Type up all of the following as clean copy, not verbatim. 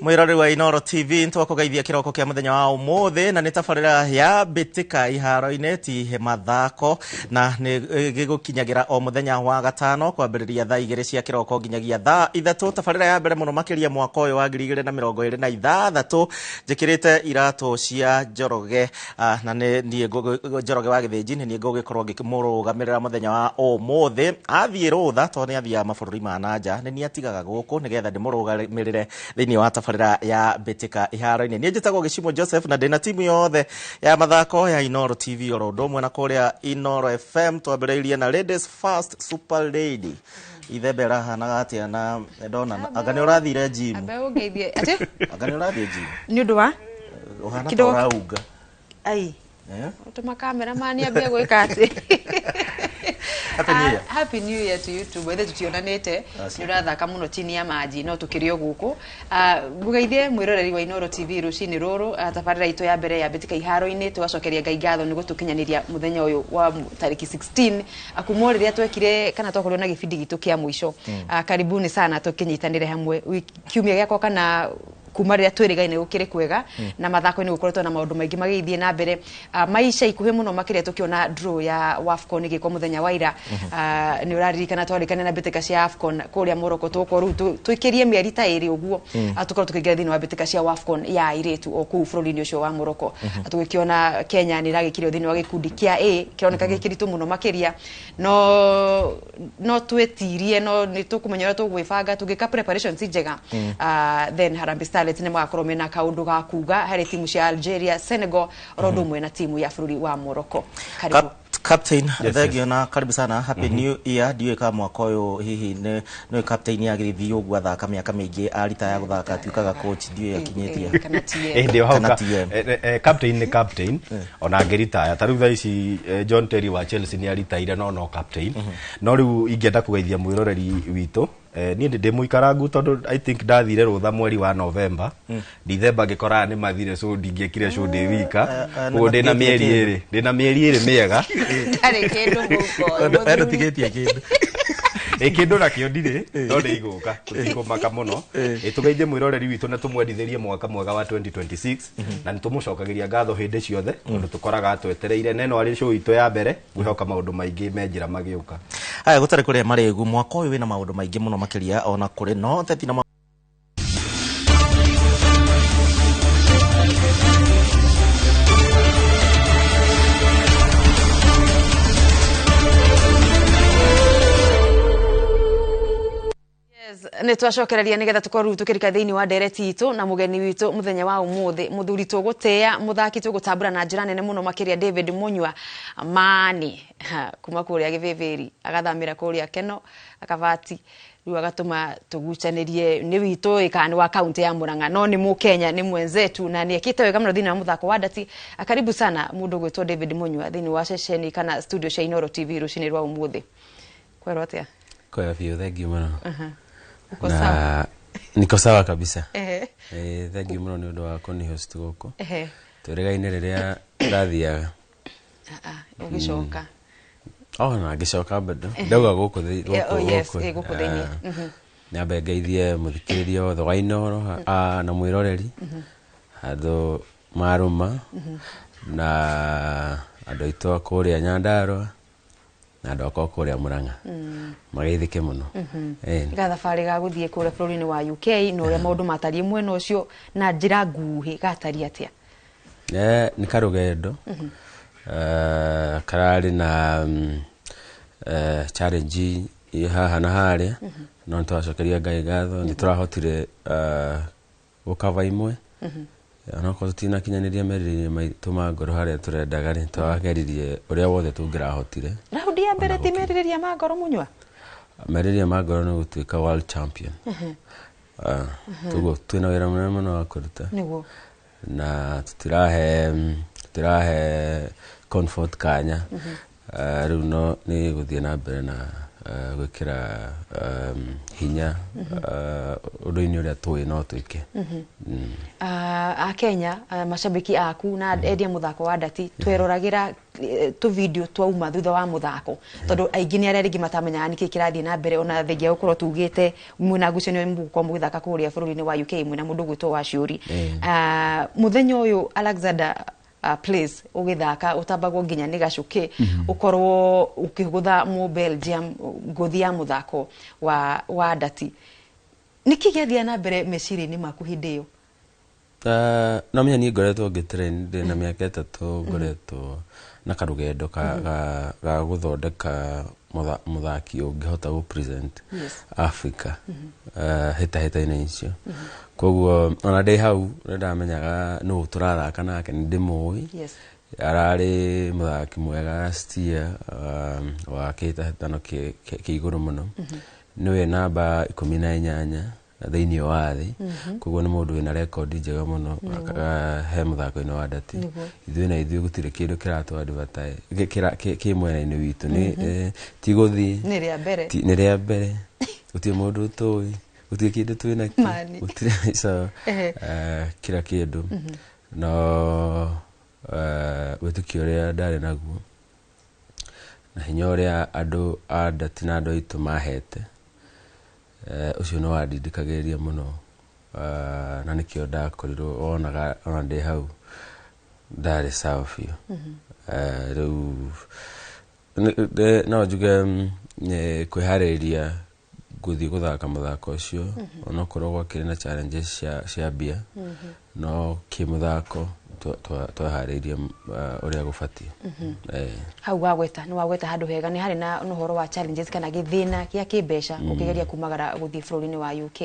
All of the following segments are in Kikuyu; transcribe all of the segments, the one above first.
Mwiroreri wa Inooro TV, ntwakugeithia kiroko kia muthenya wa umuthi, na nĩ tabarĩra ya mbĩtĩka iharo-inĩ ti mathako, na nĩ gĩgũkinyagĩra o mũthenya wa gatano kwambĩrĩria thaa 2 cia kĩroko nginyagia thaa 3. Tabarĩra ya mbere mũno makĩria mwaka ũyũ wa 2026. Njĩkĩrĩte iratũ cia Njoroge, na nĩ niĩ Njoroge wa Gĩthĩnji, nĩ niĩ ngũgĩkorwo ngĩmũrũgamĩrĩra mũthenya wa ũmũthĩ. Athiĩ rũtha tondũ nĩ athiaga mabũrũri ma na nja, nĩ niĩ atigaga gũkũ nĩgetha ndĩmũrũgamĩrĩre thĩinĩ wa tabarĩra ya mbĩtĩka iharo-inĩ. Niĩ njĩtagwo Gĩcimo Joseph na ndĩna timu yothe ya mathako ya Inooro TV oro ũndũ ũmwe na kũrĩa Inooro FM. Twambĩrĩirie na Ladies First Super Lady. Ithembe ĩrahanaga atĩa? Na ndona anga nĩ ũrathire gym. Ambe ũngeithie atĩ. Anga nĩ ũrathiĩ gym. Nĩ ũndũ wa Ũhana ta ũraunga. Ai. Tũma cameraman ambie gwĩka atĩ. Happy New Year. Happy New Year to you too. Ithe tutionanĩte, nĩ ũrathaka mũno chini ya maji, no tũkĩrĩ o gũkũ. Ngũgeithie mwĩroreri wa Inooro TV rũcinĩ rũrũ, tabarĩra itũ ya mbere ya mbĩtĩka iharo-inĩ, tũgacokeria Ngai ngatho nĩ gũtũkinyanĩria mũthenya ũyũ wa tarĩki 16 kuma rĩrĩa twekire kana twakorirwo na gĩbindi gitũ kĩa mũico. Karibuni sana, tũkĩnyitanĩre hamwe kiumia gĩakwa kana kuma rĩrĩa twĩrĩgaine gũkĩrĩ kwega, na mathako-inĩ gũkoretwo na maũndũ maingĩ magĩthiĩ na mbere. Maica ikuhĩ mũno makĩria tũkĩona draw ya WAFCON ĩgĩkwo mũthenya wa ira. Nĩ ũraririkana twarĩkania na mbĩtĩka cia AFCON kũrĩa Morocco, tũgũkorwo rĩu tũikĩrie mĩeri ta 2 ũguo, tũkorwo tũkĩingĩra thĩinĩ wa mbĩtĩka cia WAFCON ya airĩtu o kũu bũrũri-inĩ ũcio wa Morocco. Tũgĩkĩona Kenya nĩ ĩragĩkirio thĩinĩ wa gĩkundi kĩa A, kĩroneka gĩ kĩritũ mũno makĩria, no twĩtirie, no nĩ tũkũmenya ũrĩa tũgwĩbanga tũgĩka preparations njega. Then Harambee Starlets nĩ magakorwo mena kaũndũ ga kuga harĩ timu cia Algeria, Senegal oro ũndũ ũmwe na timu ya bũrũri wa Morocco. Karibu. Captain, thengio na karibu sana. Happy New Year. Ndiũĩ ka mwaka ũyũ hihi nĩ captain agĩthiĩ ũguo athaka mĩaka mĩingĩ aritaya gũthaka atuĩkaga coach, ndiũĩ akinyĩtie. Kana TM. Ndĩ o hau. Kana TM. Captain nĩ captain ona angĩritaya. Ta rĩu thaa ici John Terry wa Chelsea nĩ aritaire, no captain. No rĩu ingĩenda kũgeithia mwĩroreri witũ, niĩ ndĩ mũikarangu tondũ I think ndathire rũtha mweri wa November, December ngĩkora nĩ mathire, so ndingĩekire show ndĩ wika. Koguo ndĩna matigĩtie mĩeri kĩndũ. 2, ndĩna mĩeri 2 mĩega. Ndarĩ kĩndũ mũhuko. Ndũtigĩtie kĩndũ. Ĩ kĩndũ nakĩo ndirĩ, no nĩ igũka, tũtikũmaka mũno. Ĩ tũgeithie mwĩroreri witũ na tũmwendithĩrie mwaka mwega wa 2026, na nĩ tũmũcokagĩria ngatho hĩndĩ ciothe tondũ tũkoraga twetereire, na ĩno arĩ show itũ ya mbere, ngwĩhoka maũndũ maingĩ me njĩra magĩũka. Haya, gũtarĩ kũrĩa marĩgu, mwaka ũyũ wĩna maũndũ maingĩ mũno makĩria, ona kũrĩ no teti na Nĩ twacokereria nĩgetha tũkorwo rĩu tũkĩrika thĩinĩ wa ndereti itũ na mũgeni witũ mũthenya wa ũmũthĩ, mũthuri tũgũtĩĩa, mũthaki tũgũtambũra na njĩra nene mũno makĩria, David Munyua Mani, kuma kũrĩa Gĩthĩthĩri agathamĩra kũrĩa Keno Akabati, rĩu agatũma tũgucanĩrie nĩ witũ kana nĩ wa kaunti ya Murang'a, no nĩ mũkenya, nĩ mwenzetu na nĩ ekĩte wega mũno thĩinĩ wa mũthako wa ndati. Karibu sana mũndũ ũgwĩtwo David Munyua thĩinĩ wa ceceni kana studio cia Inooro TV rũcinĩ rwa ũmũthĩ. Kwerwo atĩa? Kwega biũ, thank you mũno. Uko sawa? Na niko sawa kabisa. Thank you mũno nĩ ũndũ wa kũni host gũkũ. Twĩrĩgaine rĩrĩa ndathiaga. Ũgĩcoka. Oh, na ngĩcoka bado. Ndauga gũkũ gũkũ, Oh, yes, gũkũ. gũkũ thĩinĩ. Nyambe ngeithie mũthikĩrĩria wothe wa Inooro, na mwĩroreri. Andũ marũma na andũ aitũ a kũrĩa Nyandarua na andũ akwa kũrĩa Murang'a. Mageithĩke mũno. Gathabarĩ ga gũthiĩ kũrĩa bũrũri-inĩ wa UK na ũrĩa maũndũ matariĩ mwena ũcio na njĩra nguhĩ gatariĩ atĩa? Nĩ karũgendo. Kararĩ na challenge i haha na harĩa, no nĩ tũracokeria Ngai ngatho, nĩ tũrahotire gũkava imwe. Onokorwo tũtinakinyanĩria merirĩria maitũ ma ngoro harĩa tũrendaga rĩ, twageririe ũrĩa wothe tũngĩrahotire. Raundi ya mbere ti merirĩria ma ngoro Munyua? Merirĩria ma ngoro nĩ gũtuĩka world champion. Toguo twĩna wĩra mũnene mũno wa kũruta. Na tũtirahe comfort kanya. Rĩu no nĩ gũthiĩ na mbere na gwĩkĩra hinya ũndũ-inĩ ũrĩa tũĩ no twĩke. A Kenya, mashabiki aku na endia muthako wa ndati, tweroragira tu video twauma thutha wa muthako, tondu aingi ni aria ringi matamenyaga niki kirathie na mbere, ona thengia gukorwo tugite mwina ngucanio mugukorwo mugithaka kuria bururi-ini wa UK mwina mundu gwitwo wa Ciuri. Muthenya uyu Alexander Place ugithaka utambagwo nginya ni gacuki, ukorwo ukigutha mu Belgium nguthi ya muthako wa ndati, niki gĩathia na mbere meciria-inĩ maku hĩndĩ ĩyo? No menya niĩ ngoretwo ngĩtrain ndĩ na mĩaka 3, ngoretwo na karũgendo ga gũthondeka mũthaki ũngĩhota gũ present Africa hĩtahĩta-inĩ icio. Koguo ona ndĩ hau nĩ ndamenyaga nũ tũrathaka nake, nĩ ndĩmũĩ. Ararĩ mũthaki mwega last year, wa kĩhĩtahĩtano kĩ igũrũ mũno, nĩwe namba 18 thĩinĩ wa thĩ. Koguo nĩ mũndũ wĩna rekondi njega mũno he mũthako-inĩ wa ndati. Ithuĩ na ithuĩ gũtirĩ kĩndũ kĩratũ advertise kĩ mwena-inĩ witũ, nĩ ti gũthiĩ. Nĩ rĩa mbere. Nĩ rĩa mbere, gũtirĩ mũndũ ũtũĩ, gũtirĩ kĩndũ twĩ nakĩo. Mani. Gũtirĩ, so kila kĩndũ no wĩtĩkio ũrĩa ndarĩ naguo na hinya ũrĩa andũ a ndati na andũ aitũ mahete, ũcio nĩ wandindĩkagĩrĩria mũno, na nĩkĩo ndakorirwo wonaga ona ndĩ hau ndarĩ sawa biũ. Rĩu no njuge nĩ kwĩharĩrĩria gũthiĩ gũthaka mũthako ũcio, onokorwo gwakĩrĩ na challenges cia mbia, no kĩmũthako tweharĩirie ũrĩa gũbatiĩ. Hau wagweta nĩ wagweta handũ hega, nĩ harĩ na ũhoro wa challenges kana gĩthĩna gĩa kĩmbeca ũkĩgeria kumagara gũthiĩ bũrũri-inĩ wa UK,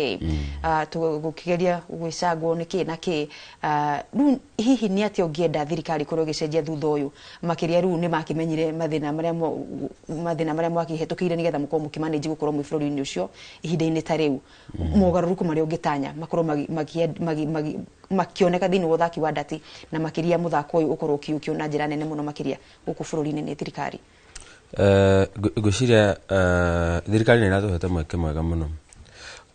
gũkĩgeria gwĩcangwo nĩ kĩ na kĩ. Rĩu hihi nĩ atĩa ũngĩenda thirikari ĩkorwo ĩgĩcenjia thutha ũyũ, makĩria rĩu nĩ makĩmenyire mathĩna marĩa mwakĩhetũkĩire nĩgetha mũkorwo mũkĩmanage gũkorwo mwĩ bũrũri-inĩ ũcio ihinda-inĩ ta rĩu, mogarũrũku marĩa ũngĩtanya makorwo makĩoneka thĩinĩ wa ũthaki wa ndati, na makĩria mũthako ũyũ ũkorwo ũkĩũkio na njĩra nene mũno makĩria gũkũ bũrũri-inĩ nĩ thirikari? Ngwĩciria thirikari nĩ ĩratũhete mweke mwega mũno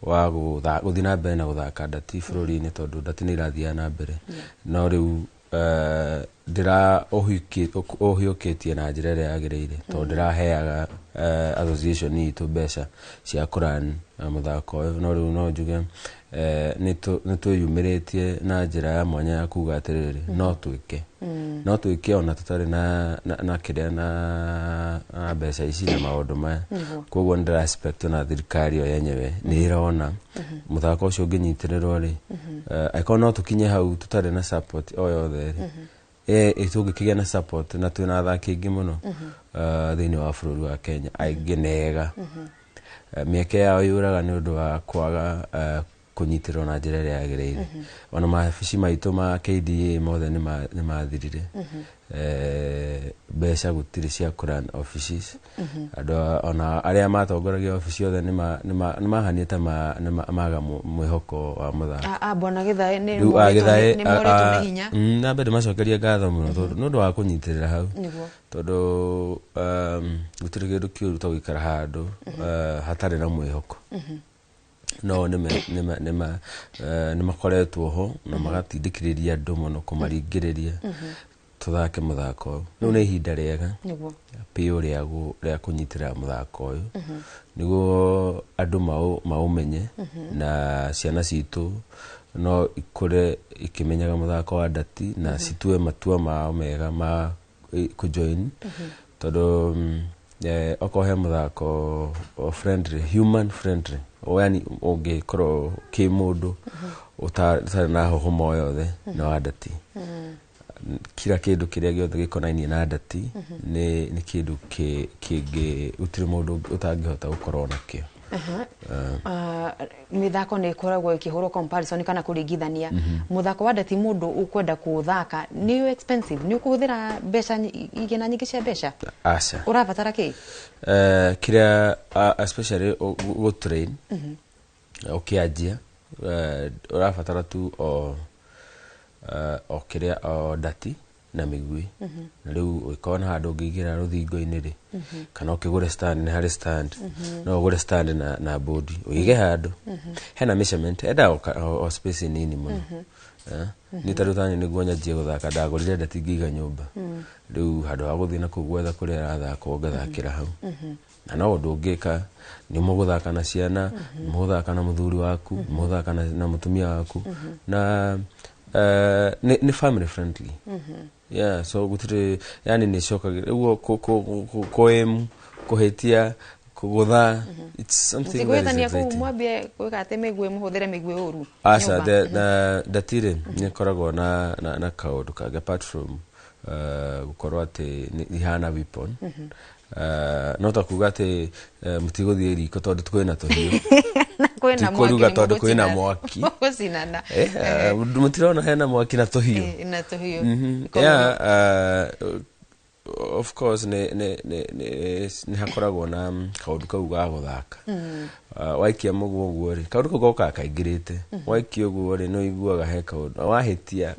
wa gũthiĩ na mbere na gũthaka ndati bũrũri-inĩ, tondũ ndati nĩ irathiaga na mbere, no rĩu ndĩra ũhiũkĩtie na njĩra ĩrĩa yagĩrĩire, tondũ ndĩraheaga association itũ mbeca cia kũrun mũthako ũyũ. No rĩu no njuge nĩ twĩyumĩrĩtie na njĩra ya mwanya ya kuga atĩrĩrĩ, no twĩke, no twĩke ona tũtarĩ na kĩrĩa na mbeca ici na maũndũ maya. Koguo nĩ ndĩra expect ona thirikari yo yenyewe nĩ ĩrona mũthako ũcio ũngĩnyitĩrĩrwo rĩ, angĩkorwo no tũkinye hau tũtarĩ na support o yothe rĩ, tũngĩkĩgĩa na support na twĩna athaki aingĩ mũno thĩinĩ wa bũrũri wa Kenya, aingĩ nega, mĩeke yao yũraga nĩ ũndũ wa kwaga kũnyitĩrĩrwo na njĩra ĩrĩa yagĩrĩire. Ona mabici maitũ ma KDA mothe nĩ mathirire, mbeca gũtirĩ cia kũrun offices. Andũ ona arĩa matongoragia obici othe nĩ mahanĩte maga mwĩhoko wa mũthako. Bwana Githae, nĩ Rĩu morĩtwo nĩ morĩtwo nĩ hinya. Na mbere ndĩmacokerie ngatho mũno tondũ nĩ ũndũ wa kũnyitĩrĩra hau, tondũ gũtirĩ kĩndũ kĩũru ta gũikara handũ hatarĩ na mwĩhoko. No nĩ makoretwo ho na magatindĩkĩrĩria andũ mũno kũmaringĩrĩria tũthake mũthako ũyũ. Rĩu nĩ ihinda rĩega biũ rĩa kũnyitĩrĩra mũthako ũyũ nĩguo andũ maũmenye, na ciana citũ no ikũre ikĩmenyaga mũthako wa ndati na citue matua mao mega ma kũjoin, tondũ okorwo he mũthako friendly, human friendly, o yani ũngĩkorwo kĩ mũndũ ũtarĩ na hũhũma o yothe, nĩ wa ndati. Kila kĩndũ kĩrĩa gĩothe gĩkonainie na ndati nĩ kĩndũ kĩngĩ gũtirĩ mũndũ ũtangĩhota gũkorwo nakĩo. Mĩthako nĩ ĩkoragwo ĩkĩhũrwo comparison kana kũringithania mũthako wa ndati, mũndũ ũkwenda kũũthaka nĩ expensive, nĩ ũkũhũthĩra mbeca igĩna nyingĩ cia mbeca? Aca. Ũrabatara kĩ? Kĩrĩa especially gũ train ũkĩanjia, ũrabatara tu o kĩrĩa o ndati. na mĩguĩ. Na rĩu ũngĩkorwo na handũ ũngĩigĩra rũthingo-inĩ rĩ, kana ũkĩgũre stand, nĩ harĩ stand, no ũgũre stand na bodi ũige handũ hena measurement, endaga o space nini mũno. Niĩ ta rĩu tani nĩguo nyanjie gũthaka, ndagũrire ndati ngĩiga nyũmba. Rĩu handũ ha gũthiĩ na kũu gwetha kũrĩa arathakwo, ngathakĩra hau. Na no ũndũ ũngĩka nĩ mũgũthaka na ciana, nĩ mũgũthaka na mũthuri waku, nĩ mũgũthaka na mũtumia waku, na nĩ family friendly. Yeah, so gũtirĩ, yani nĩ cokagĩra ũguo kũĩmu kũhĩtia kũgũtha, it's something that is Mũtigwĩtania kũu exciting. Mwambie gwĩka atĩ mĩguĩ, mũhũthĩre mĩguĩ ũru Aca. nyũmba? Na ndatire nĩ ĩkoragwo na kaũndũ kangĩ apart from gũkorwo atĩ ihana weapon. No ta kuga atĩ mũtigũthiĩ riko tondũ kwĩna tũhiũ. Na kwĩna Ti kũruga mwaki, tondũ kwĩna mwaki. Mũgũcinana. Mũtirona hena mwaki na tũhiũ. Na tũhiũ. Yeah, of course nĩ hakoragwo na kaũndũ kau ga gũthaka. Waikia mũguo ũguo rĩ, kaũndũ kau gokaga kaingĩrĩte. Waikia ũguo rĩ, nĩ ũiguaga he kaũndũ wahĩtia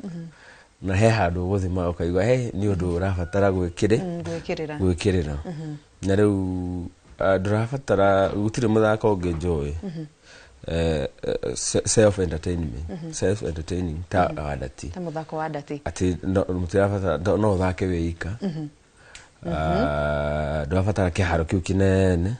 na he handũ ũgũthima ũkaigua he nĩ ũndũ ũrabatara gwĩkĩrĩ Gwĩkĩrĩra. Gwĩkĩrĩra. Na rĩu ndũrabatara, gũtirĩ mũthako ũngĩ njũĩ self entertainment, self entertaining ta wa ndati. Ta mũthako wa ndati. Atĩ mũtirabatara, no ũthake wĩ ika. Ndũrabatara kĩharo kĩu kĩnene,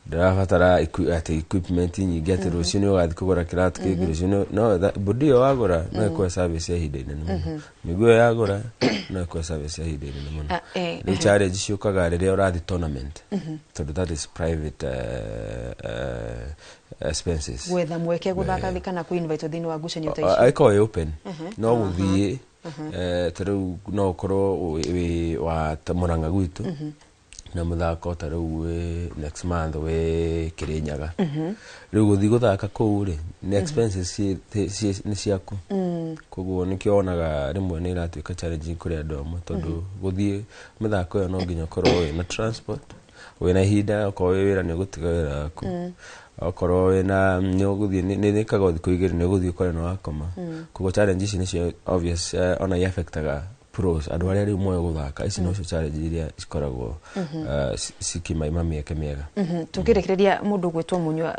ndũrabatara atĩ equipment nyingĩ, atĩ rũciũ nĩ ũgathiĩ kũgũra kĩratũ kĩngĩ, rũciũ no bodi ĩyo wagũra no ĩkũhe service ya ihinda inene mũno, mĩguĩ ĩyo yagũra no ĩkũhe service ya ihinda inene mũno. Rĩu challenge ciũkaga rĩrĩa ũrathiĩ tournament, tondũ that is private expenses. Gwetha mweke gũthaka kana kũ-invite thĩinĩ wa ngucanio ta icio. Ĩkoragwo ĩ open, no gũthiĩ ta rĩu no ũkorwo wĩ wa ta Mũrang'a gwitũ na mũthako ta rĩu wĩ next month wĩ Kĩrĩnyaga. Rĩu gũthiĩ gũthaka kũu rĩ, nĩ expenses nĩ ciaku. Koguo nĩkĩo wonaga rĩmwe nĩ ĩratuĩka challenging kũrĩ andũ amwe, tondũ gũthiĩ mĩthako ĩyo no nginya ũkorwo wĩna transport, wĩna ihinda, okorwo wĩ wĩra nĩ ũgũtiga wĩra waku, okorwo wĩna nĩ ũgũthiĩ nĩ nĩkaga thikũ 2 nĩ ũgũthiĩ ũkore nĩ wakoma. Koguo challenge ici nĩcio obvious, ona i-affectaga pros, andũ arĩa rĩu moĩ gũthaka. Ici nocio challenge iria cikoragwo cikimaima mĩeke mĩega. Tũkĩrĩkĩrĩria, mũndũ ũgwĩtwo Munyua,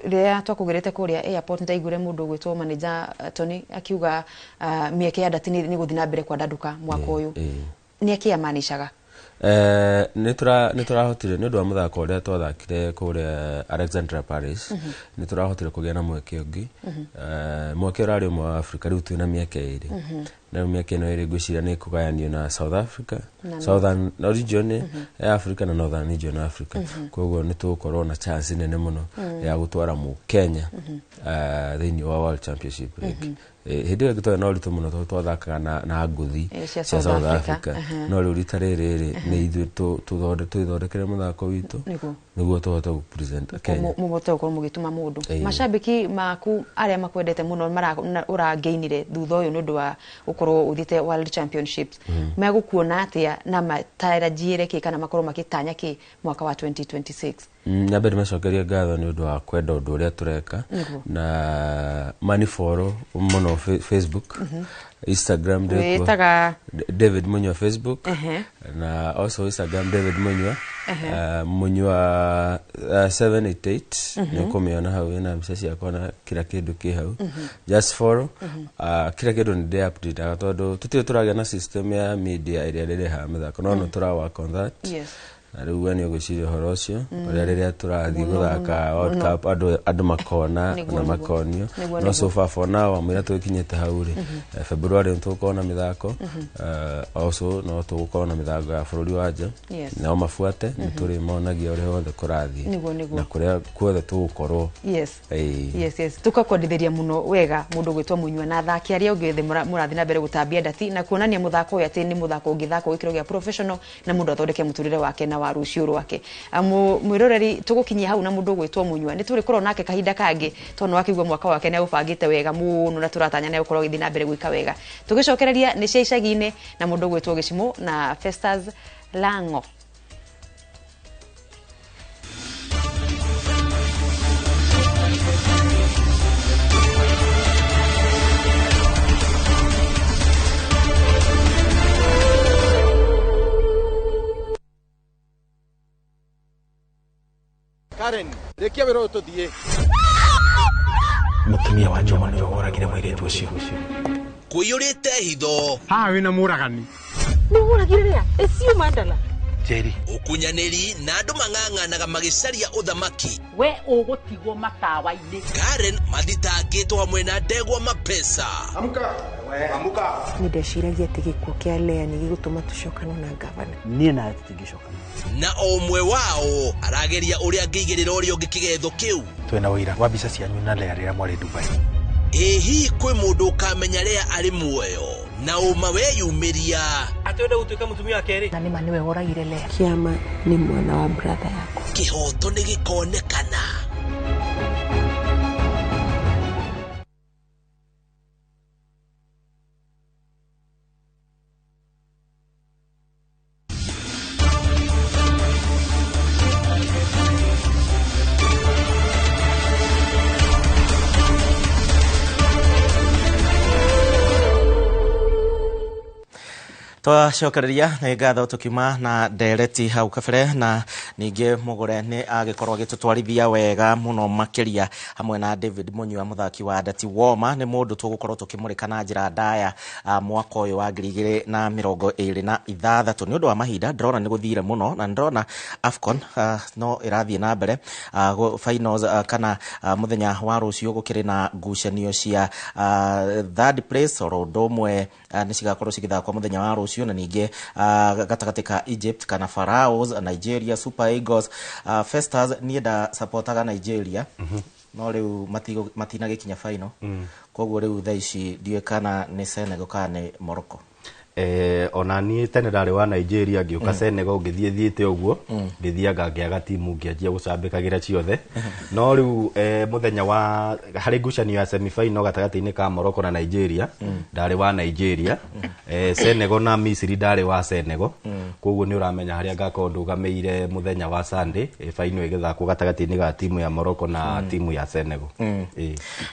rĩrĩa twakũgĩrĩte kũrĩa airport, ndaiguire mũndũ ũgwĩtwo manager Tony akiuga mĩeke ya ndati nĩ gũthiĩ na mbere kwandandũka mwaka ũyũ. Nĩ akĩ amanicaga? Nĩ tũrahotire nĩ ũndũ wa mũthako ũrĩa twathakire kũrĩa Alexandra Paris, nĩ tũrahotire kũgĩa na mweke ũngĩ. Mweke ũrarĩ ũmwe wa Africa, rĩu twĩna mĩeke ĩrĩ, na rĩu mĩeke ĩno ĩrĩ ngwĩciria nĩ ĩkũgayanio na South Africa, Southern region ya Africa na Northern region ya Africa. Koguo nĩ tũgũkorwo na chance nene mũno ya gũtwara mũkenya thĩinĩ wa World Championship rĩngĩ. Hĩndĩ ĩyo ĩngĩ twarĩ na ũritũ mũno tondũ twathakaga na ngũthi cia cia South South Africa. Africa, no rĩu rita rĩrĩ rĩ, nĩ ithuĩ twĩthondekere mũthako witũ Nĩguo. nĩguo tũhote gũ-present Kenya. Mũhote gũkorwo mũgĩtũma mũndũ. Macambĩki maku arĩa makwendete mũno ũrangĩinire thutha ũyũ nĩ ũndũ wa gũkorwo ũthiĩte World Championships, megũkuona atĩa na matarajiĩre kĩ kana makorwo makĩtanya kĩ mwaka wa 2026? Nyambe ndĩmacokerie ngatho nĩ ũndũ wa kwenda ũndũ ũrĩa tũreka na manifollow mũno Facebook, Instagram ndĩ kuo. Wĩtaga? David Munyua Facebook na also Instagram David Munyua, Munyua 788 nĩ ũkũmĩona hau, ĩna mbica ciakwa na kila kĩndũ kĩ hau. Just follow kila kĩndũ nĩ ndĩ update, tondũ tũtirĩ tũragĩa na system ya media ĩrĩa rĩrehaga mĩthako, no nĩ tũra work on that. Na rĩu we nĩ ũgwĩciria ũhoro ũcio ũrĩa rĩrĩa tũrathiĩ gũthaka World Cup, andũ makona na makonio. No so far, for now, amwĩra tũkinyĩte hau rĩ, February nĩ tũgũkorwo na mĩthako. Also no tũgũkorwo na mĩthako ya bũrũri wa nja. Nao mabuate, nĩ tũrĩmonagia ũrĩa wothe kũrathiĩ na kũrĩa kuothe tũgũkorwo. Yes, tukakwendithĩria mũno wega mũndũ gwĩtwo Munyua na athaki arĩa ũngĩ othe mũrathiĩ na mbere gũtambia ndati na kuonania mũthako ũyũ atĩ nĩ mũthako ũngĩthakwo gĩkĩro gĩa professional na mũndũ athondeke mũtũrĩre wake na wa rũciũ rwake. Mwĩroreri, tũgũkinyia hau na mũndũ ũgwĩtwo Munyua. Nĩ tũrĩkorwo nake kahinda kangĩ tondũ nĩwakĩigua mwaka wake nĩ aũbangĩte wega mũno na tũratanya nĩ egũkorwo agĩthiĩ na mbere gwĩka wega. Tũgĩcokereria nĩ cia icagi-inĩ na mũndũ ũgwĩtwo Gĩcimũ na Festus Lango. Karen, rĩkia wĩra ũyũ tũthiĩ. Mũtumia wa Juma nĩwe woragire mũirĩtu ũcio. Kũiyũrĩte hitho. Haha wĩna mũragani. Nĩ woragire rĩa ĩcio mandala. Njeri. Ũkunyanĩri na andũ mang'ang'anaga magĩcaria ũthamaki. We ũgũtigwo matawa-inĩ. Karen mathitangĩtwo hamwe na ndegwa mapesa. Amuka. We, amuka. Nĩ ndeciragia atĩ gĩkuũ kĩa Lea nĩ gĩgũtũma tũcokane na ngavana. Niĩ nawe tũtingĩcokana. Na o ũmwe wao arageria ũrĩa angĩigĩrĩra ũrĩa ũngĩ kĩgetho kĩu. Twĩna ũira wa mbica cianyu na Lea rĩrĩa mwarĩ Dubai. Ĩ hihi kwĩ mũndũ ũkamenya Lea arĩ muoyo na ũma weyumĩria. Atĩ wenda gũtuĩka mũtumia wa kerĩ. Na nĩma nĩwe woragire Lea. Kĩama nĩ mwana wa brother yakwa. Kĩhoto nĩ gĩkonekana. Twacokereria nĩ ngatho tũkiuma na ndereti hau kabere, na ningĩ mũgũre nĩ agĩkorwo agĩtũtwarithia wega mũno makĩria hamwe na David Munyua, mũthaki wa Ndati Woma. Nĩ mũndũ tũgũkorwo tũkĩmũrĩka na njĩra ndaya mwaka ũyũ wa 2026. Nĩ ũndũ wa mahinda ndĩrona nĩ gũthire mũno, na ndĩrona AFCON no ĩrathiĩ na mbere finals, kana mũthenya wa rũciũ gũkĩrĩ na ngucanio cia third place oro ũndũ ũmwe nĩ cigakorwo cigĩthakwo mũthenya wa rũciũ, na ningĩ gatagatĩ ka Egypt kana Pharaohs, Nigeria Super Eagles, Festus. Niĩ ndasapotaga Nigeria, no rĩu matinagĩkinya final, koguo rĩu thaa ici ndiũĩ kana nĩ Senegal kana nĩ Morocco. Ona niĩ tene ndarĩ wa Nigeria, ngĩũka Senegal ngĩthiĩ thiĩte ũguo, ngĩthianga ngĩaga timu ngĩanjia gũcambĩkagĩra ciothe. No rĩu mũthenya wa harĩ ngucanio ya semi-final gatagatĩ-inĩ ka Morocco na Nigeria, ndarĩ wa Nigeria. Senegal na Misiri ndarĩ wa Senegal. Koguo nĩ ũramenya harĩa ngakorwo ndũgamĩire mũthenya wa Sunday, final ĩgĩthakwo gatagatĩ-inĩ ga timu ya Morocco na timu ya Senegal.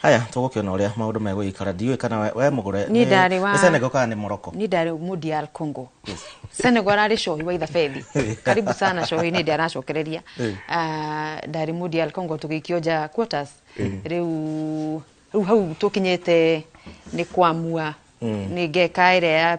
Haya, tũgũkĩona ũrĩa maũndũ megũikara. Ndiũĩ kana we mũgũre nĩ Senegal kana nĩ Morocco. Niĩ ndarĩ Mundial Congo. Senegal ararĩ cohi wa ithabethi. Karibu sana cohi nĩ ndaracokereria. Ndarĩ Mundial Congo tũgĩikio nja quarters. Rĩu hau tũkinyĩte nĩ kwamua nĩ ngeka ĩrĩa ya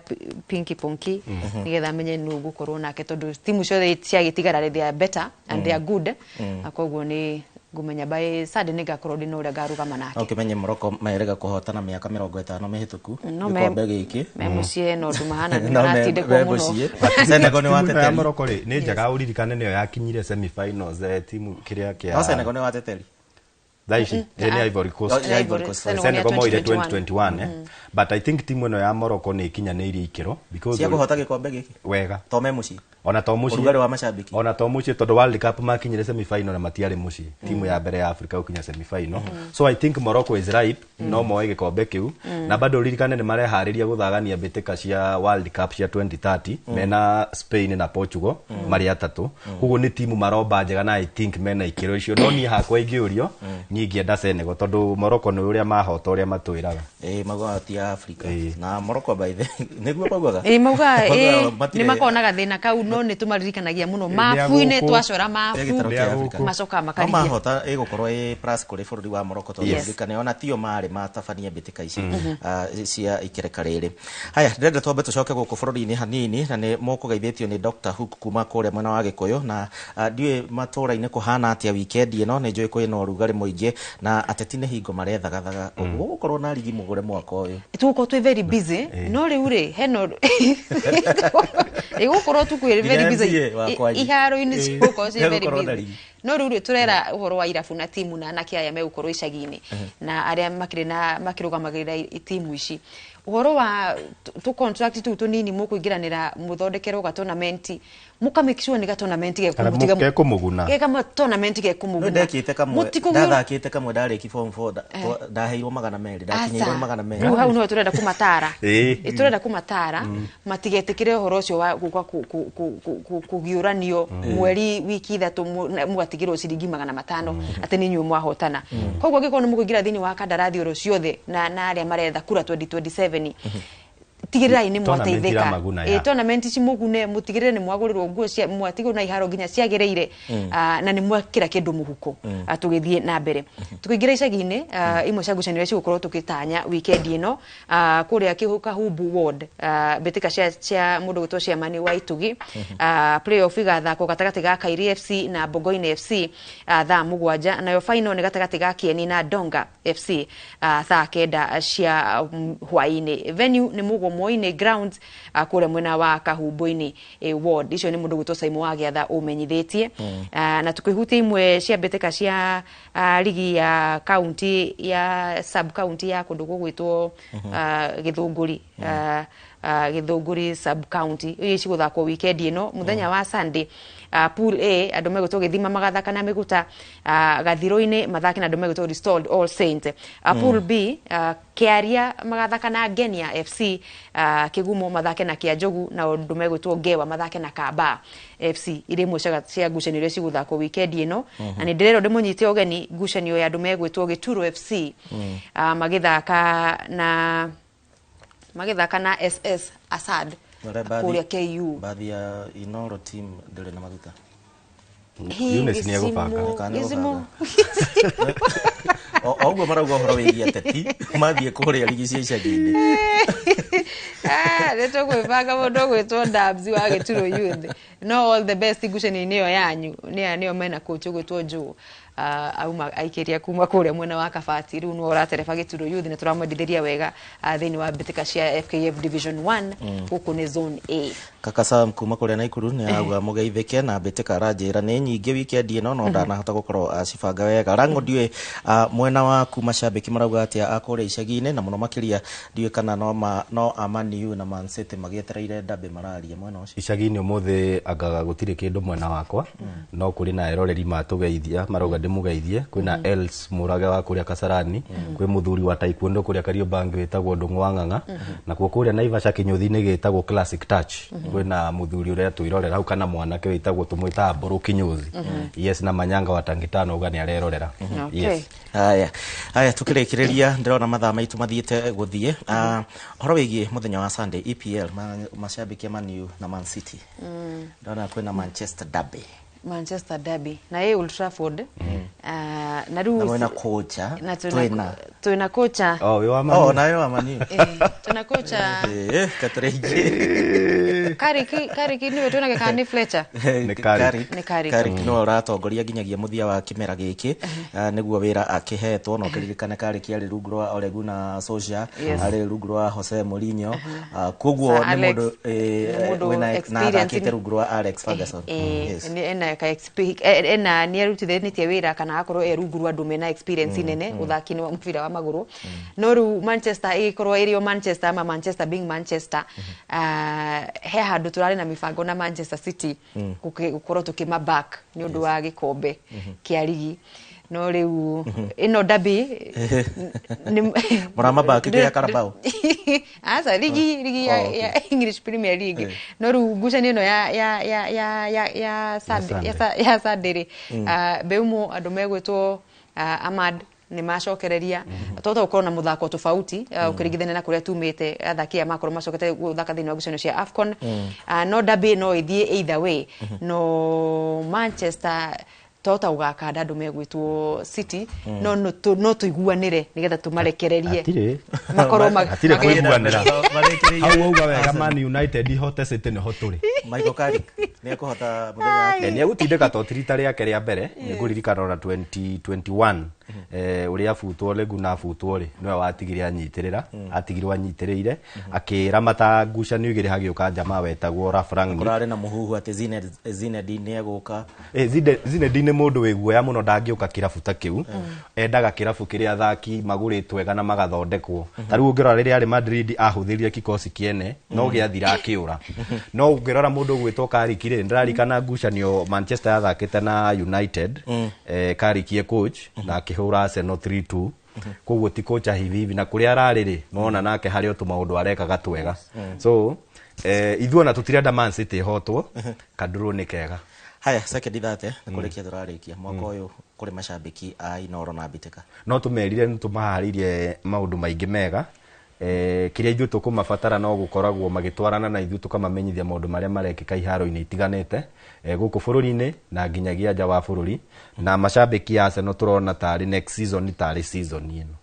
pinki ponki nĩgetha menye nũ ngũkorwo nake, tondũ timu ciothe ciagĩtigara they are better and they are good. Na koguo nĩ ngũmenya by Sunday nĩ ngakorwo ndĩ na ũrĩa ngarũgama nake. Ũkĩmenye Morocco merĩga kũhotana mĩaka 50 mĩhĩtũku gĩkombe gĩkĩ. Me mũciĩ no ũndũ mahana nĩ maratindĩkwo mũno. Senegal nĩ wateteri. Morocco rĩ nĩ njega ũririkane nĩyo yakinyire semi-finals, timu kĩrĩa kĩa No Senegal nĩ wateteri. Thaa ici nĩ Ivory Coast. Senegal moire 2021, but I think timu ĩno ya Morocco nĩ ĩkinyanĩirie ikĩro because cia kũhota gĩkombe gĩkĩ wega, to me mũciĩ, ona to mũciĩ, ũrugarĩ wa macambĩki, ona to mũciĩ, tondũ World Cup makinyire semi-final na matiarĩ mũciĩ, timu ya mbere ya Africa gũkinya semi-final. So I think Morocco is ripe, no moe gĩkombe kĩu. Na bado ũririkane nĩ mareharĩria gũthagania mbĩtĩka cia World Cup cia 2030 mena Spain na Portugal marĩ atatũ. Koguo nĩ timu maromba njega na I think mena ikĩro icio. No niĩ hakwa ingĩũrio, niĩ ingĩenda Senegal tondũ Morocco nĩ ũrĩa mahota ũrĩa matwĩraga. Maugaga ti ya Africa. Na Morocco by the nĩguo maugaga. Maugaga nĩ makoragwo na gathĩna kau, no nĩ tũmaririkanagia mũno mabu-inĩ, twacora mabu macokaga makarigia. No mahota ĩgũkorwo ĩ plus kũrĩ bũrũri wa Morocco, tondũ ririkane ona tio marĩ matabania mbĩtĩka ici cia ikereka rĩrĩ. Haya, ndĩrenda twambe tũcoke gũkũ bũrũri-inĩ hanini, na nĩ mũkũgeithĩtio nĩ Dr. Hook kuma kũrĩa mwena wa Gĩkũyũ. Na ndiũĩ matũũra-inĩ kũhana atĩa wikendi ĩno, nĩ njũĩ kwĩna ũrugarĩ mũingĩ na ateti nĩ hingo marethagaathaga. Ũguo gũgũkorwo na rigi mũgũre mwaka ũyũ. Tũgũkorwo twĩ very busy, no rĩu rĩ hena ĩgũkorwo tu kwĩ very busy iharo-inĩ cigũkorwo ciĩ very busy. No rĩu rĩ tũrera ũhoro wa irabu na timu na anake aya megũkorwo icagi-inĩ na arĩa makĩrĩ na makĩrũgamagĩrĩra timu ici. Ũhoro wa tũ contract tũu tũnini mũkũingĩranĩra mũthondekerwo ga tournament, mũka make sure nĩ ga tournament gekũmũguna. Geka tournament gekũmũguna. Ndekĩte kamwe, ndathakĩte kamwe, ndarĩki form 4, ndaheirwo 200, ndakinyĩirwo 200. Rĩu hau nĩho tũrenda kũmatara. Tũrenda kũmatara matigetĩkĩre ũhoro ũcio wa gũka kũgiũranio mweri wiki ithatũ mũgatigĩrwo ciringi 500 atĩ nĩ inyuĩ mwahotana. Koguo angĩkorwo nĩ mũkũingĩra thĩinĩ wa kandarathi oro ciothe na arĩa maretha kura 2027, Tigĩrĩrai nĩ mwateithĩka. Tournament ici mũgune, mũtigĩrĩre nĩ mwagũrĩrwo nguo cia mwatigwo na iharo nginya ciagĩrĩire, na nĩ mwekĩra kĩndũ mũhuko. Tũgĩthiĩ na mbere tũkĩingĩra icagi-inĩ, imwe cia ngucanio iria cigũkorwo tũgĩtanya weekend ĩno, kũrĩa Kahumbu ward, mbĩtĩka cia mũndũ gwĩtwo Chairman wa Itugi, playoff igathakwo gatagatĩ ga Kairi FC na Bogoini FC thaa 7, nayo final nĩ gatagatĩ ga Kieni na Donga FC thaa 9 cia hwaĩ-inĩ. Venue nĩ Mũgomoinĩ grounds, kũrĩa mwena wa Kahumbu-inĩ ward. Icio nĩ mũndũ gwĩtwo Simon wa Gĩatha ũmenyithĩtie. Na tukĩhutia imwe cia mbĩtĩka cia ligi ya county ya sub county ya kũndũ gũgwĩtwo Gĩthũngũri, Gĩthũngũri sub county, iria cigũthakwo weekend ĩno mũthenya wa Sunday. Pool A, andũ megwĩtwo Gĩthima magathaka na Mĩgũta, Gathirũ-inĩ mathake na andũ megwĩtwo Restored All Saints. Pool B, Kĩaria magathaka na Ngenia FC, Kĩgumo mathake na Kĩanjogu, na andũ megwĩtwo Ngewa mathake na Kamba FC. Iria imwe cia ngucanio iria cigũthakwo weekend ĩno. Na nĩ ndĩrerwo ndĩmũnyite ũgeni ngucanio ya andũ megwĩtwo Gĩturo FC, magĩthaka na SS Asad kũrĩa KU. Baadhi ya Inoro team ndĩrĩ na maguta. Eunice nĩ egũbanga. O ũguo marauga ũhoro wĩgiĩ ateti mathiĩ kũrĩa ligi cia icagi-inĩ. Nĩ tũgwĩbanga mũndũ ũgwĩtwo Dabs wa Gĩturo Youth. No all the best ngucanio-inĩ ĩyo yanyu. Nĩo mena coach ũgwĩtwo Joe, auma aikĩria kuma kũrĩa mwena wa Kabati, rĩu nĩwe ũratereba Gĩturo Youth, na tũramwendithĩria wega thĩinĩ wa mbĩtĩka cia FKF Division 1, gũkũ nĩ Zone A. Kaka Sam kuma kũrĩa Naikuru nĩ arauga mũgeithĩke na mbĩtĩka aranjĩra nĩ nyingĩ weekend ĩno, no ndanahota gũkorwo acibanga wega. Rango ndiũĩ mwena waku macambĩki marauga atĩa a kũrĩa icagi-inĩ, na mũno makĩria ndiũĩ kana no a Man U na Man City magĩetereire derby mararia mwena ũcio. Icagi-inĩ ũmũthĩ angaga gũtirĩ kĩndũ mwena wakwa, no kũrĩ na eroreri matũgeithia marauga ndĩmũgeithie. Kwĩna Els Mũrage wa kũrĩa Kasarani, kwĩ mũthuri wa taekwondo kũrĩa Kariobangi wĩtagwo Ndũng'ũ wa Ng'ang'a, na kuo kũrĩa Naivasha kĩnyũthi-inĩ gĩtagwo Classic Touch, kwĩna mũthuri ũrĩa twĩrorera hau kana mwanake wĩtagwo tũmwĩtaga Mbũrũ Kĩnyũthi. Yes, na Manyanga wa Tangitano uga nĩ arerorera. Yes. Haya, tukĩrĩkĩrĩria ndĩrona mathaa maitũ mathiĩte gũthiĩ. Ũhoro wĩgiĩ mũthenya wa Sunday EPL, mashabiki a Man U na Man City. Ndĩrona kwĩna Manchester Derby. Manchester Derby na ĩ Old Trafford. Na rĩu na mwena kocha twĩna kocha. Oh, wĩ wa Man U. Oh, nawe wa Man U. Twĩna kocha. Katarĩingĩ. Carrick nĩwe twĩnake kana nĩ Fletcher? Nĩ Carrick. Nĩ Carrick. Carrick nĩwe ũratongoria nginyagia mũthia wa kĩmera gĩkĩ, nĩguo wĩra akĩhetwo. No kĩririkane Carrick arĩ rungu rwa Ole Gunnar Solskjaer, arĩ rungu rwa Jose Mourinho, koguo nĩ mũndũ wĩna na athakĩte rungu rwa Alex Ferguson. Yes. Ena nĩ arutithanĩtie wĩra kana akorwo e rungu rwa andũ mena experience nene ũthaki-inĩ wa mũbira wa magũrũ. No rĩu Manchester ĩgĩkorwo ĩrĩ o Manchester, ama Manchester being Manchester, he handũ tũrarĩ na mĩbango na Manchester City gũkorwo tũkĩma back nĩ ũndũ wa gĩkombe kĩa ligi. No rĩu ĩno derby Mũrama back ya Carabao. Aca ligi ya English Premier League. No rĩu ngucanio ĩno ya Sunday rĩ, Mbeumo andũ megwĩtwo Ahmad nĩ macokereria twahota gũkorwo na mũthako tofauti ũkĩringithania na kũrĩa tumĩte. Athaki aya makorwo macokete gũthaka thĩinĩ wa ngucanio cia AFCON. No derby no ĩthiĩ either way. No Manchester twahota gũgakanda andũ megwĩtwo City, no tũiguanĩre nĩgetha tũmarekererie makorwo hatirĩ kũiguanĩra. Hau wauga wega, Man United ihote City nĩho tũrĩ. Michael Carrick nĩ ekũhota mũthenya wake. Nĩ egũtindĩka to ti rita rĩake rĩa mbere, nĩ ngũririkana ona 2021 ũrĩa abutwo Ole Gunnar abutwo rĩ, nĩwe watigire anyitĩrĩra, atigirwo anyitĩrĩire, akĩramata ngucanio igĩrĩ hagĩũka jamaa wetagwo Ralf Rangnick. Kũrarĩ na mũhuhu atĩ Zinedine nĩ egũka. Zinedine nĩ mũndũ wĩ guoya mũno, ndangĩũka kĩrabu ta kĩu. Endaga kĩrabu kĩrĩa athaki magũrĩtwo wega na magathondekwo. Ta rĩu ũngĩrora rĩrĩa arĩ Madrid ahũthĩrire kikosi kĩene, no gĩathira akĩũra. No ũngĩrora mũndũ ũgwĩtwo Carrick rĩ, ndĩrarikana ngucanio Manchester yathakĩte na United, Carrick e coach na akĩhũra Arsenal 3-2. Koguo ti kocha hivi hivi, na kũrĩa ararĩ rĩ, nona nake harĩ o tũmaũndũ arekaga twega. So ithuĩ ona tũtirenda Man City ĩhotwo, kandũrũ nĩ kega. Haya, second thate nĩ kũrĩkia tũrarĩkia mwaka ũyũ kũrĩ macambĩki a Inooro na Mbĩtĩka. No tũmerire nĩ tũmaharĩirie maũndũ maingĩ mega. Kĩrĩa ithuĩ tũkũmabatara no gũkoragwo magĩtwarana na ithuĩ tũkamamenyithia maũndũ marĩa marekĩka iharo-inĩ itiganĩte gũkũ bũrũri-inĩ na nginyagia nja wa bũrũri. Na macambĩki a Arsenal tũrona tarĩ next season, tarĩ season ĩno.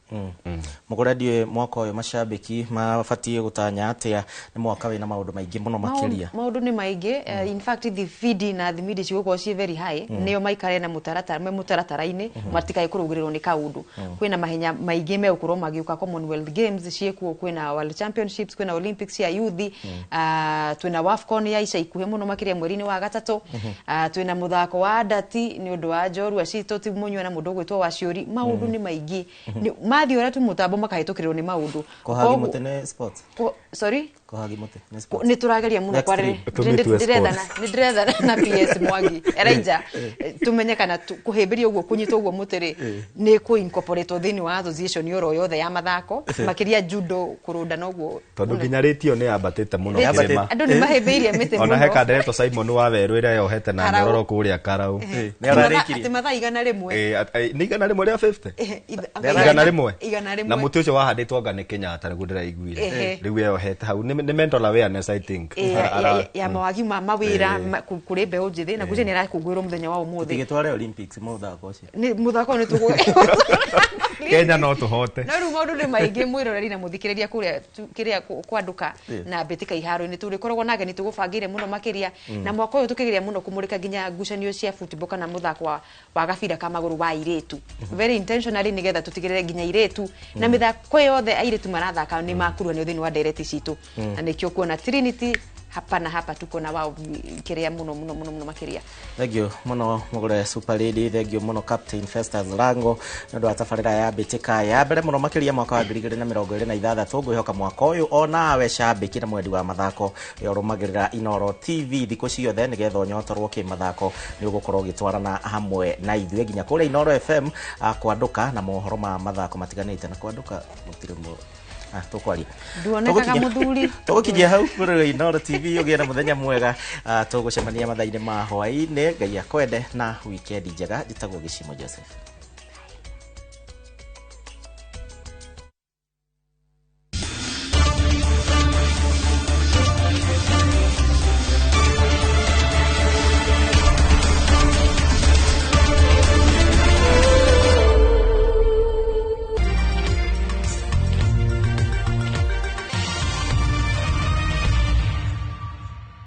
Mũgũre, ndiũĩ mwaka ũyũ macambĩki mabatiĩ gũtanya atĩa? Nĩ mwaka wĩna maũndũ maingĩ mũno makĩria. Maũndũ nĩ maingĩ. In fact, thibindi na thimindi cigũkorwo ciĩ very high, nĩo maikare na mũtaratara, me mũtaratara-inĩ, matikae kũrũgĩrĩrwo nĩ kaũndũ. Kwĩna mahenya maingĩ megũkorwo magĩũka. Commonwealth Games ciĩkuo, kwĩna World Championships, kwĩna Olympics cia youth, twĩna WAFCON ya ica ikuhĩ mũno makĩria mweri-inĩ wa gatatũ, twĩna mũthako wa ndati nĩ ũndũ wa njorua citũ ti Mũnyua na mũndũ ũgwĩtwo Waciũri. Maũndũ nĩ maingĩ. Mathiĩ ũrĩa tu mũtambo makahĩtũkĩrĩrwo nĩ maũndũ. Kũhagi mũtĩ nĩ sports? Sorry? Kũhagi mũtĩ nĩ sports? Nĩ tũrageria mũno. Next. Nĩ ndĩrethana na PS Mwangi Elijah, tumenye kana kũhĩmbĩria ũguo, kũnyitwo ũguo mũtĩ rĩ, nĩ kũ incorporate thĩinĩ wa association oro yothe ya mathako, makĩria judo, kũrũnda noguo. Tondũ nginya rĩtio nĩ yambatĩte mũno kĩrĩma. Andũ nĩ mahĩmbĩirie mĩtĩ. Ona he kanderetwo Simon wa Werũ ĩrĩa yohete na nyororo kũrĩa Karau. Atĩ mathaa 100. Nĩ 150, 100. 100. Na mũtĩ ũcio wahandĩtwo anga nĩ Kenyatta, nĩguo ndĩraiguire. Rĩu yohete hau nĩ mental awareness, I think. Ya mawagi ma mawĩra kũrĩ mbeũ njĩthĩ, na gwĩciria nĩ arakũngũĩrwo mũthenya wa ũmũthĩ. Tũtigĩtware Olympics mũthako ũcio. Nĩ mũthako nĩ tũgũ Kenya no tũhote. No rĩu maũndũ nĩ maingĩ, mwĩroreri na mũthikĩrĩria kũrĩa kĩrĩa kwandũka na mbĩtĩka iharo-inĩ, tũrĩkoragwo na ageni tũgũbangĩire mũno makĩria. Na mwaka ũyũ tũkĩgeria mũno kũmũrĩka nginya ngucanio cia football kana mũthako wa gabira ka magũrũ wa airĩtu, very intentionally, nĩgetha tũtigĩrĩre nginya airĩtu na mĩthako yothe airĩtu marathaka nĩ makuruhanio thĩinĩ wa ndereti citũ. Na nĩkĩo kuona Trinity hapa na hapa tuko na wao kĩrĩa mũno mũno mũno mũno makĩria. Thank you mũno Mũgũre Super Lady, thank you mũno Captain Festus Lango nĩ ũndũ wa tabarĩra ya mbĩtĩka ya mbere mũno makĩria mwaka wa 2026. Ngwĩhoka mwaka ũyũ onawe cambĩki na mwendi wa mathako ũrĩa ũrũmagĩrĩra Inooro TV thikũ ciothe nĩgetha ũnyotorwo kĩmathako nĩ ũgũkorwo ũgĩtwarana hamwe na ithuĩ nginya kũrĩa Inooro FM, kwandũka na mohoro ma mathako matiganĩte na kwandũka mũtirĩ tũkwaria. Nduonekaga mũthuri. Tũgũkinyia hau kũrĩ Inooro TV. Ũgĩe na mũthenya mwega. Tũgũcemania mathaa-inĩ ma hwaĩ-inĩ. Ngai akwende na wikendi njega. Njĩtagwo Gĩcimo Joseph.